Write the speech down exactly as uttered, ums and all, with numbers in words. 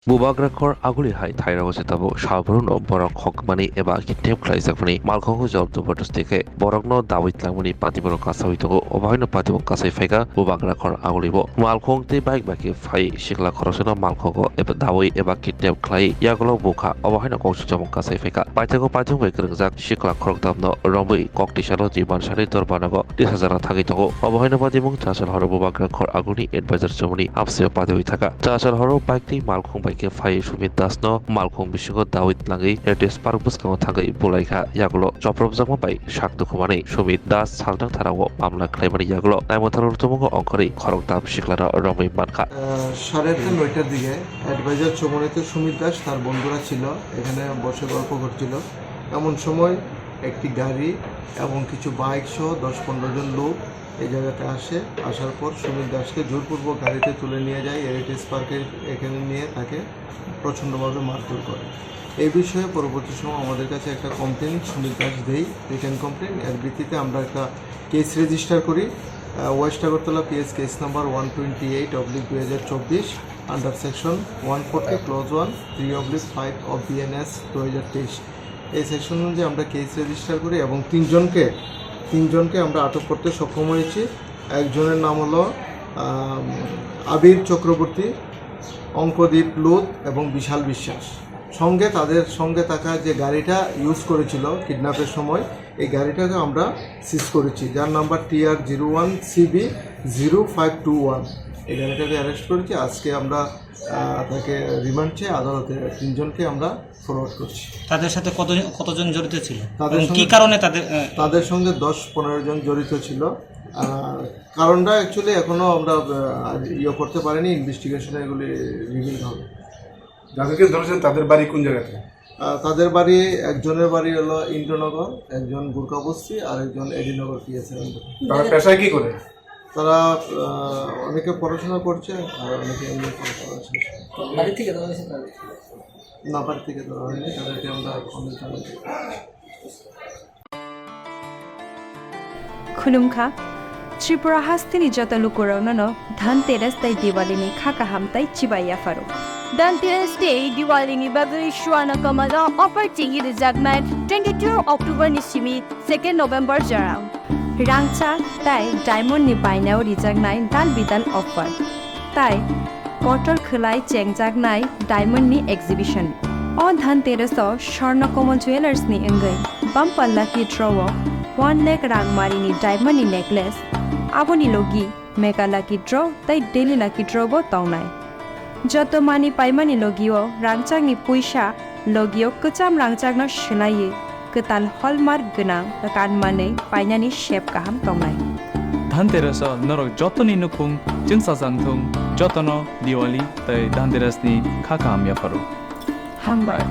Bubagra khor aguli hai thairao se tabuk salbruno borok khokmani eba kidnap khlaijakmani malkhongo jor jobardasti khe borokno dawi tlangmani patiborok kasawi tongo. Obo haino patibo kasai phaikha Bubagra khor agulibo. Malkhong tei bike bai khe phai sikla khoroksano malkhongo eba dawi eba kidnap khlai yagulo bukha. Obo haino kokchuk chamung kasai phaikha. Paithago paithung bai kwrwngjak sikla khorokdamno romwi kok tisalo jiban sari dor banago tisajana thangwi tongo. Obo haino patimung chasal horo Bubagra khor agulni advisor chumuni habsao padiwi thaka. Chasal horo bike tei malkhung bai khe phai Sumit Das no malkhung bisingo dawi tlangwi Heritage Park bwskango thangwi bulaikha. Yagulo chopropjakma bai sak tukhumani Sumit Das salnwng tharao mamla khlaimani yagulo naimwthalo tumungo ongkhorwi khorokdam siklano romwi mankha. আহ, সাড়ে আটটা নয়টার দিকে অ্যাডভাইজার চৌমুহনীতে সুমিত দাস তার বন্ধুরা ছিল, এখানে বসে গল্প করছিল। এমন সময় একটি গাড়ি এবং কিছু বাইক সহ দশ পনেরো জন লোক এই জায়গাতে আসে। আসার পর সুমিত দাসকে জোরপূর্বক গাড়িতে তুলে নিয়ে যায়, হেরিটেজ পার্কের এখানে নিয়ে তাকে প্রচণ্ডভাবে মারধর করে। এই বিষয়ে পরবর্তী সময় আমাদের কাছে একটা কমপ্লেন সুমিত দাস দেই, রিটেন কমপ্লেন। এর ভিত্তিতে আমরা একটা কেস রেজিস্টার করি, uh, west Agartala PS case number one twenty eight oblique দুই হাজার চব্বিশ, under section one forty clause one three oblique five of BNS দু হাজার তেইশ। এই সেকশন অনুযায়ী আমরা কেস রেজিস্টার করি এবং তিনজনকে তিনজনকে আমরা আটক করতে সক্ষম হয়েছি। একজনের নাম হলো, আম, আবির চক্রবর্তী, অঙ্কদীপ লোধ এবং বিশাল বিশ্বাস। সঙ্গে তাদের সঙ্গে থাকা যে গাড়িটা ইউজ করেছিল কিডন্যাপের সময়, এই গাড়িটাকে আমরা সিজ করেছি, যার number TR zero one CB zero five two one. এই গাড়িটাকে অ্যারেস্ট করেছি। আজকে আমরা, আহ, তাকে রিমান্ড চেয়ে আদালতে তিনজনকে আমরা ফরওয়ার্ড করছি। তাদের সাথে কতজন, কতজন জড়িত ছিল? তাদের এবং সঙ্গে, কি কারণে তাদের, আহ, তাদের সঙ্গে দশ পনেরো জন জড়িত ছিল। আহ, কারণটা অ্যাকচুয়ালি এখনো আমরা, আহ, ইয়ে করতে পারিনি, ইনভেস্টিগেশনে এগুলি রিভিল হবে। যাদেরকে ধরেছেন তাদের বাড়ি কোন জায়গাতে? আহ, তাদের বাড়ি, একজনের বাড়ি হলো ইন্দ্রনগর, একজন গুরকাবস্তি আর একজন এডিনগর পিএসএর আন্ডারে। তারা পেশায় কি করে? তারা, আহ, অনেকে পড়াশোনা করছে আর অনেকে এমনি পড়াশোনা শেষ। বাড়ি থেকে ধরা হয়েছে তাদের? না, বাড়ি থেকে ধরা হয়নি, তাদেরকে আমরা অনেক জানাই। Khulumkha, Tripura hasteni joto lukurokno no Dhanteras tei Diwali ni kha kaham tei chibai yapharo. Dhanteras tei Diwali ni bagwi Swarna Kamal o offer chengwi rwjaknai twenty two October ni simi second November jorao. Rangchak tei diamond ni bainao rijaknai dal bidal offer. Tai kotor khwlai chengjaknai diamond ni exhibition. O Dhanteras o Swarna Kamal Jewellers ni wngwi bumper lucky draw o one lakh rang mari ni diamond ni necklace, aboni logi mega lucky draw tei daily lucky draw bo tongnai. Joto mani paimani logio rangchakni puisa logio kwcham rangchakno swlaiwi kwtal hallmark gwnang kanmanwi painani sep kaham tongnai. Dhanteras o norok jotoni nukhung chwngsajak thung, jotono Diwali tei Dhanteras ni kha kaham yapharo. Hambai.